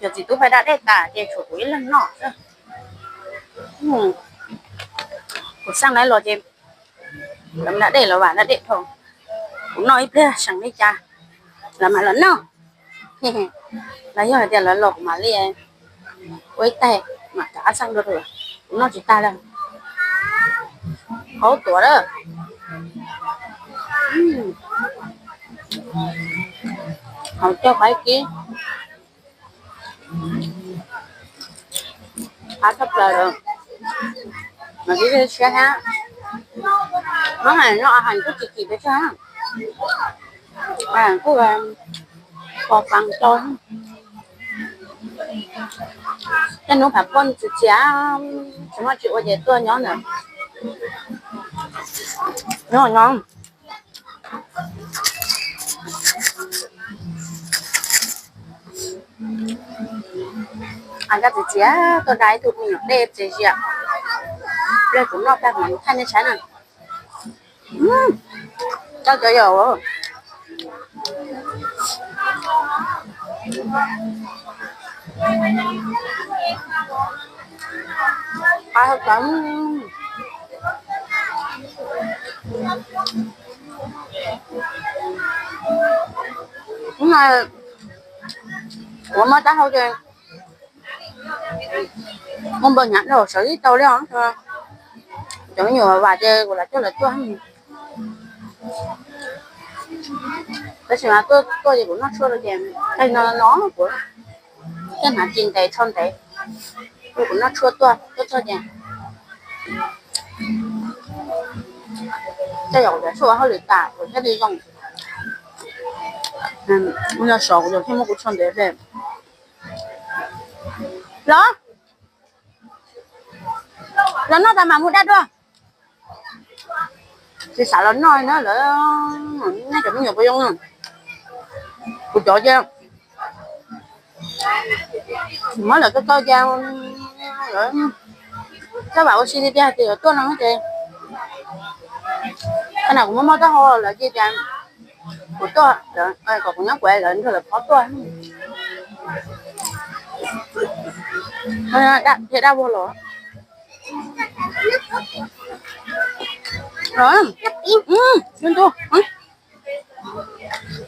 Cov txiv tub pais da dej tas ces tshuav kuv ib leeg noj xwb. Kuv xaj lawv los ces lawv da dej los vam da dej dhau. Kuv noj ib pliag seem li cas lawv mam los noj. Los yog hais tias lawv los kuv mam li ua ib tais mam rov qab xaj dua rau lawv, kuv noj tsis tag li. Qhov tuav lawm. Hauv coj qab kib. Qab tshaj plaws lawm. Mas tib siab hab. Hnub no noj heev kuj tsis kim pes tsawg, kuj pos pas rau. Tej hnub phav poj txiv txias, tsis muaj tsis ua ces tuaj nyob ntawm nyob nyob. Nkaj txiv txias tuaj da ib tug me nyuam dej txias zias, pliag kuv noj tag kuv mam thaij nej saib na. Coj cov yom. Hnub no kuv muab taub hau ces muaj npawg nyav dhau sawv ib tau li os. Cov me nyuam vam ces kuv lam coj lawv tuaj. Tab sis mas tuaj tuaj ces kuv noj tshuaj rau ces no no kuv thiaj hnav tsis ntev tsho ntev, kuv noj tshuaj tuaj tuaj txog ces tej zaum kuv cov tshuaj hauj lwm tas kuv thiaj li zoo. Mus yog sov kuv thiaj muab kuv tsho ntev li. Los, los noj tas mam mus da dua. Tsis xav los noj na lawv, nej cov me nyuam puas zoo? Kuv cov ces muab lawv kaw kaw ces lawv txawj vam ua si li tiag tias yuav tuaj no ces, qhov no kuv muab muab taub hau lawv cia tias kuv tuaj, kom kuv nyob kuv lawv nrog lawv phob tuaj. Thiaj dab vog los. Ntuj,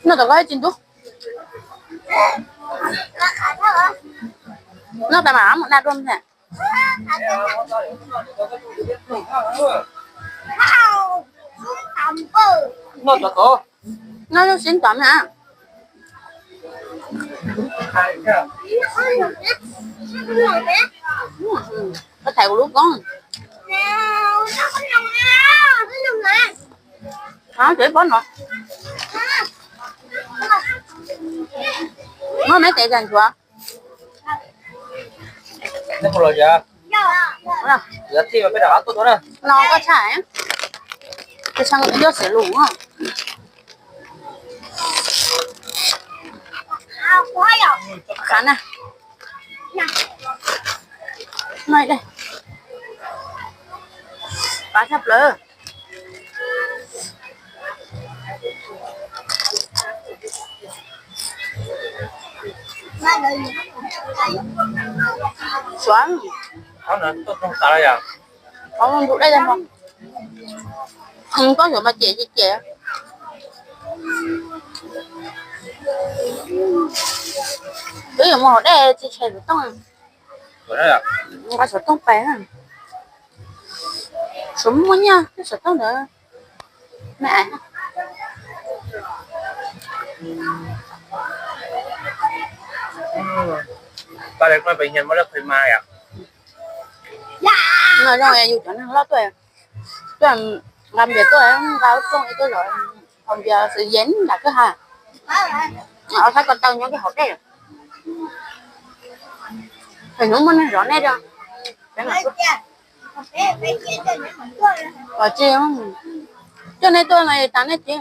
noj tom koj ib tsis ntub. Noj tas mam mus da dua thiab. Noj lub sib tom na. Koj thaiv kuv lub koob. Ov, tsev pob no. Muab meb tes tag ntsuav. No koj tshaj, tus tshav ntuj xiav lus. Qab na. Qab tshaj plaws. Suav, ntub dej, koj yuav mas cem ces cem. Twb yuav mus haus dej tsis tshem xov tooj. Nqa xov tooj pais, xov muaj nyiaj xov tooj ntawd. Yus cov neeg loj tuaj, tuaj nqa npias tuaj, nqa lub rooj tuaj zov, haus npias xwb yeej nram kwj ha. Ob sab ko taw nyob kwj haus dej. Hnub muaj neeg zov nej os. Tsis, coj nej tuaj no tas nej tsiv.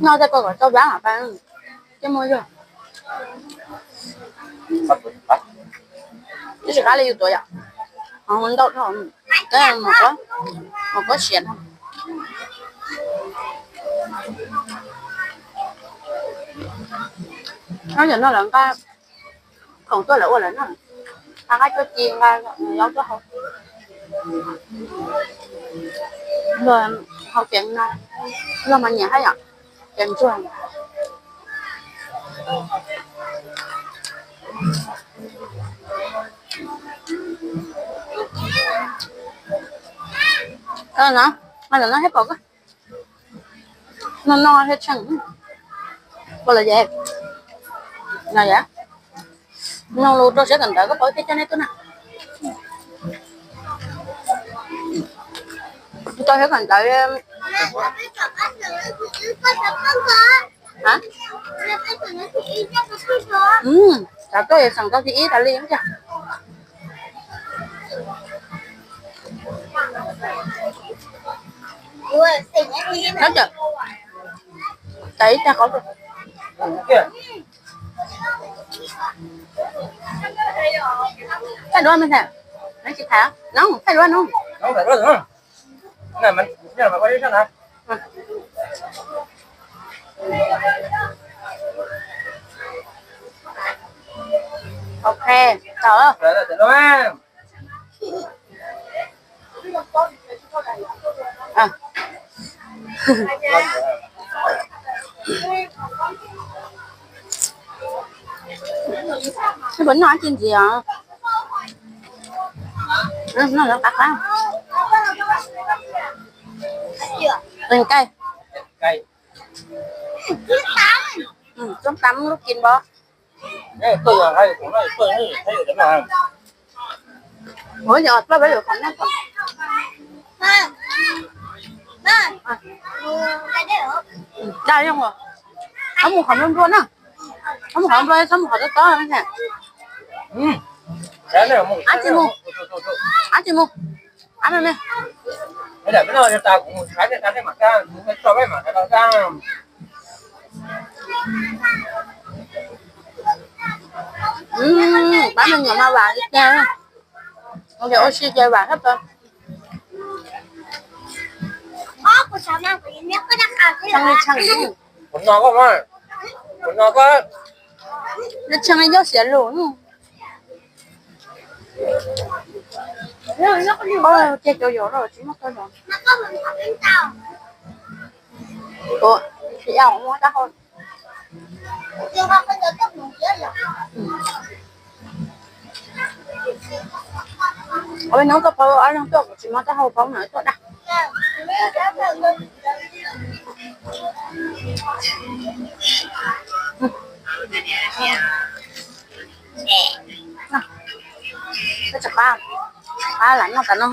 Noj tej ko kom tau vab mas pa, coj muaj zog. Ib tsis qab li yus tuav yom. Ntau dhau, mos kob siav dhau. Nyob ntawm no lawv nqa khoom tuaj lawv ua lawv noj, nqa cuaj ci nqa zaub tuaj hau. Luag hau kev no, luag mas nyiam hab yom, kev ntsuag. No, no thiab pom, no no thiab tsheej, pom lawm ces, no yom, no lus rau siab kawm ntawv koj pom thiab coj nej tuaj na. Rau siab kawm ntawv. Xav tuaj xeem tau thib ib tas li. Tab cawm, tas ib tag qhov. Thaij duab me ntxhais, tsis tham no, thaij duab no. Ok, tau. Puas noj dab tsi ntxiv os? Noj lawv qab qab. Qeej kai. Coob tam lub kis npov. Ua yog tuaj peb lwm qhov no. Dai zoo os. Koj mus qhov nplua nplua na. Koj mus qhov nplua, txhob mus qhov tob tob na. Ab tsis mus. Ab tsis mus. Ab me me. Pab me nyuam mas vam li cas, ua si ces vam thab plaws. Tshee li tshee. Tshee li nyob xiav lus. Ces cov yos los tsis muaj tau yos. Ua, tsis yog muaj taub hau. Ua hnub koj pauv ob leeg tuaj kuv tsis muaj taub hau pauv na tuaj da. Koj tsis qab, qab lam noj tas no.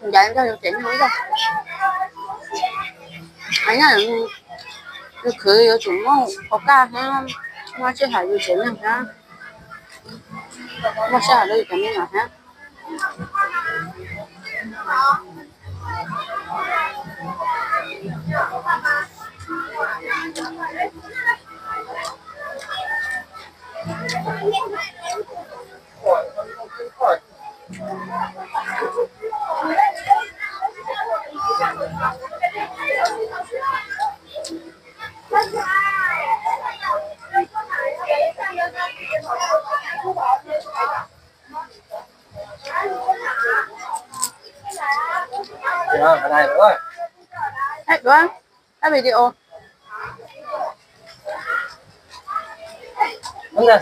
Ncav nrog yus tsev neeg ib zaug. Nws khwv yuav tsum muaj hauv kaj thiab, muaj sij hawm yus tsev neeg thiab, muaj sij hawm rau yus cov me nyuam thiab. Eb, duab, eb video. Nej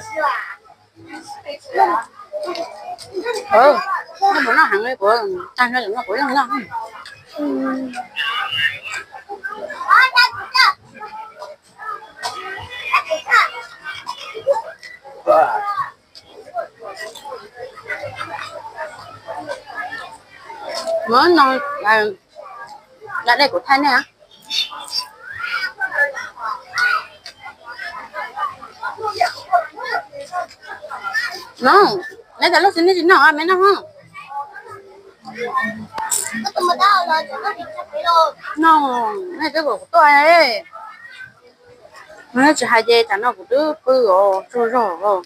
puas noj heev li kuv, tag nrho no kuv yeej noj. Muab no, da dej kuv thaij nej. No, neb tas lub xwb nej tsis noj, me noj. No, nej twb kom kuv tuaj, neb tsis hais ces tsam no kuv twb pw os, tsaug zog.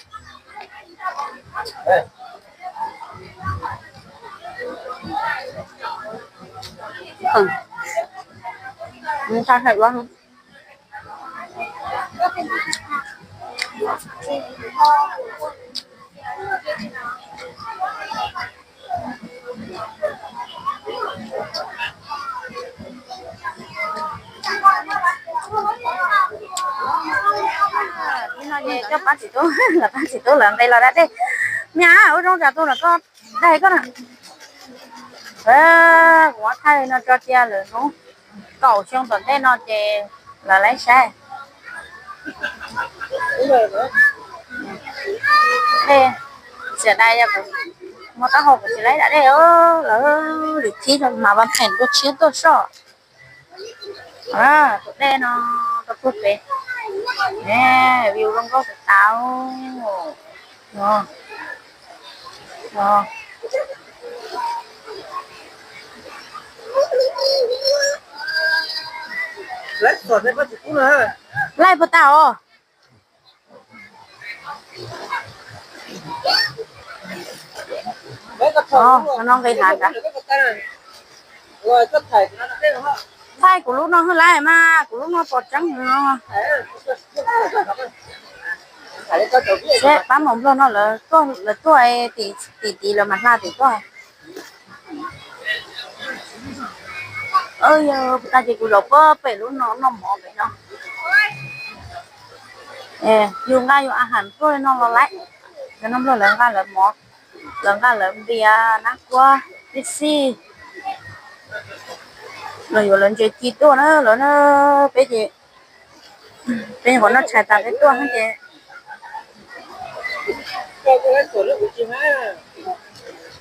Coj pab txiv tub, lawv pab txiv tub lawv nqis los da dej. Niam, ua zoo tsam tus lawm koj daig koj na. Kuv muab thaij no tso cia lawm hnub kaum xyoo tom ntej no ces lawv laib saib. Dej, xiam dais yog kuv muaj taub hau kuv tsis laib da dej, lawv lwm thib mas vaj pheem dua tshiab tuaj soj. Tus dej no rau puag pem, view zoo nkauj tas tas. Laib puas tas os? No nqis hav ntawd. Thaij kuv lub no hwj laib mas kuv lub no pom tseeb no. Seb pab Maum Nplog no lawv tuaj, lawv tuaj tim tid lawv mam hla tim tuaj. Yog tas ces kuv zaum puag pem lub no noj mov pem no. Yus nqa yus a has tuaj li no los laib. Cov Nplog lawv nqa lawv mov, lawv nqa lawv npias, nab kuab, tib si los yuav lawv ntses ci tuaj na lawv na. Peb ces peb nyuam qhuav noj tshais tas peb tuaj xwb ces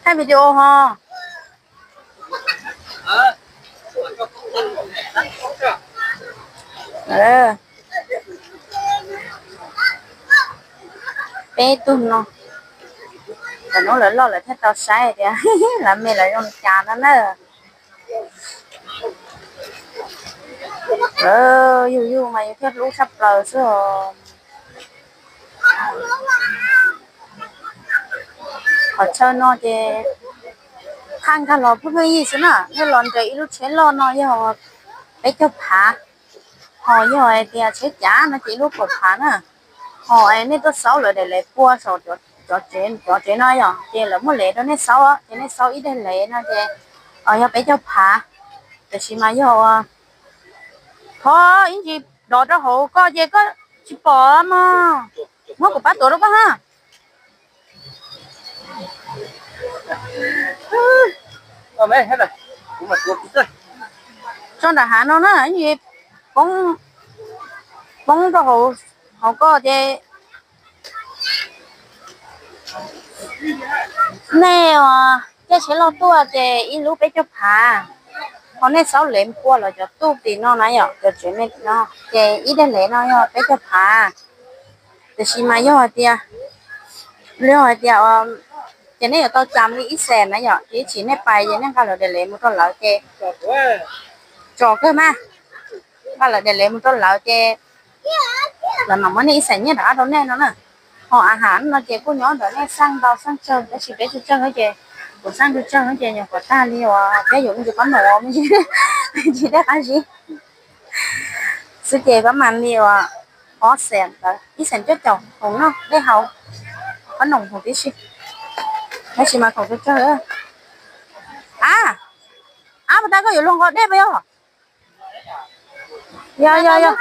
thaij video ho. Peb tug no, tam hnub lawv loj lawv thiaj tau saib tias lawv me lawv zoo li cas no na. Lawv yug yug mas yus thiaj hlub tshaj plaws xwb os. Qhov chaw no ces thaj nkag los pheej pheej yig xwb na, nej los nres ib lub tsheb loj no yog peb caug phav, ho yog hais tias tsheb cav no ces ib lub kaum phav na. Ho nej tuaj xaub lawv daim lev pua saum cov tsev, cov tsev no yom, ces lawv muaj lev rau nej xaub, ces nej xaub ib daim lev no ces yog peb caug phav. Tiam sis mas yog ua, thov ib ntsis dov rau hauv ko ces koj tsis pom mog. Muab kuv pab tuav rau koj ha. Tso nram hav no na, ib ntsis poob, poob rau hauv, hauv ko ces nej caij tsheb loj tuaj ces ib lub peb caug phav. Ho nej xaub lev pua los cov tuj tim no na yom, cov tsev me no ces ib daim lev no yog peb caug phav. Tiam sis mas yog hais tias, yog hais tias ces nej yuav tau tsam li ib xees na yom, ces ib chim nej pais ces nej nqa lawv daim lev mus rau lawv ces tso kawg mas, nqa lawv daim lev mus rau lawv ces lawv mam muab nej ib xees nyiaj rov qab rau nej no na. Ho a has no ces kuj nyob ntawm nej xaj ntau xaj tsawg, tab sis peb tsis tsawg ces kuv xaj ntau tsawg ces nyuam qhuav tag li uas peb yuav me ntsis qhob noom, me ntsis dej qab zib xwb ces pab mas li uas ob xees ntawd, ib xees cuaj caum khoom noj dej haus, qhob noom khoom tib si, tab sis mas khoom tsawg tsawg. A, a, puas tas koj yuav luag nqos dej pas yog? Yog yog yog.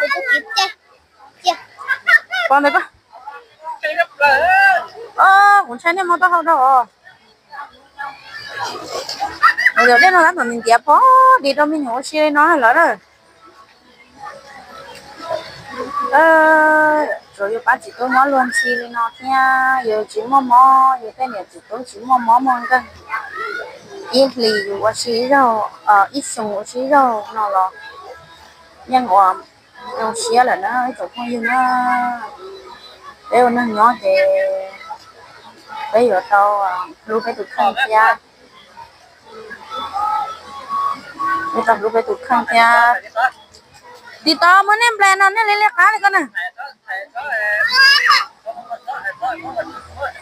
Pov ntawd koj. Kuv ntshai nej muaj taub hau rau os. Yog dej no tab tom ntiav pov dis rau me nyuam ua si li no lawm na. Tsuas yus pab txiv tub mob luag ntxhi li no thiab yus tsis muaj mob, yus tej niam txiv tub tsis muaj mob muaj nkeeg, ib hlis yus ua si ib zaug, ib xyoos ua si ib zaug no los yeej ua zoo siab lawm na ib tsoom phooj ywg na. Peb ua neeg nyob ces peb yuav tau hlub peb tus kheej thiab. Tus hlub peb tus kheej thiab. Tiv tov muab nej nplais no nej li liab qab li ko na.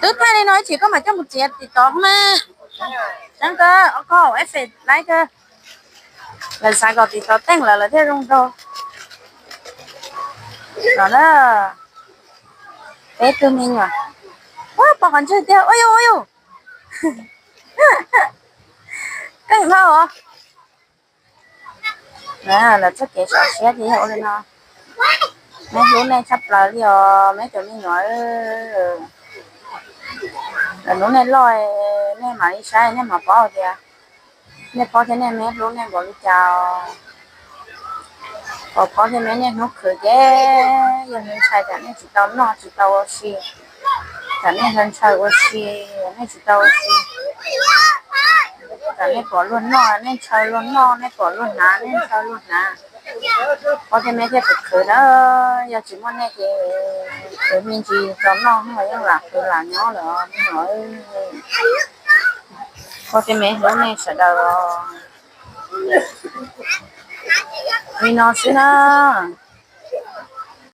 Twb thaij li no ib chim koj mam coj mus txiav tiv tov na. Tseeb kawg, ob koj ua eb fem laib kawg. Lawv xav kom tiv tov teej lawv lawv thiaj zoo nraug. Los na, peb tug me nyuam. Ua pom qhov ntswg tiag, ua yus ua yus. Keej dhau os. Lawv txoj kev sov siab ces yog ua li no. Neb hlub nej tshaj plaws li os neb cov me nyuam. Lawv hnub nej loj, nej mam li saib nej mam paub tias nej phob thiab nej me hlub nej npaum li cas. Pom phob thiab me niaj hnub khwv ces yog ntshai tsam nej tsis tau noj tsis tau ua si, tsam nej ntshaw ua si, nej tsis tau ua si. Tsam nej pom luag noj nej ntshaw luag noj, nej pom luag hnav nej ntshaw luag hnav. Phob thiab me thiaj khwv khwv na, yog tsis muaj nej ces khwv me ntsis tso noj los yeej lam khwv lam nyob lawm os. Phob thiab me hlub nej sawv daws os. Li no xwb na.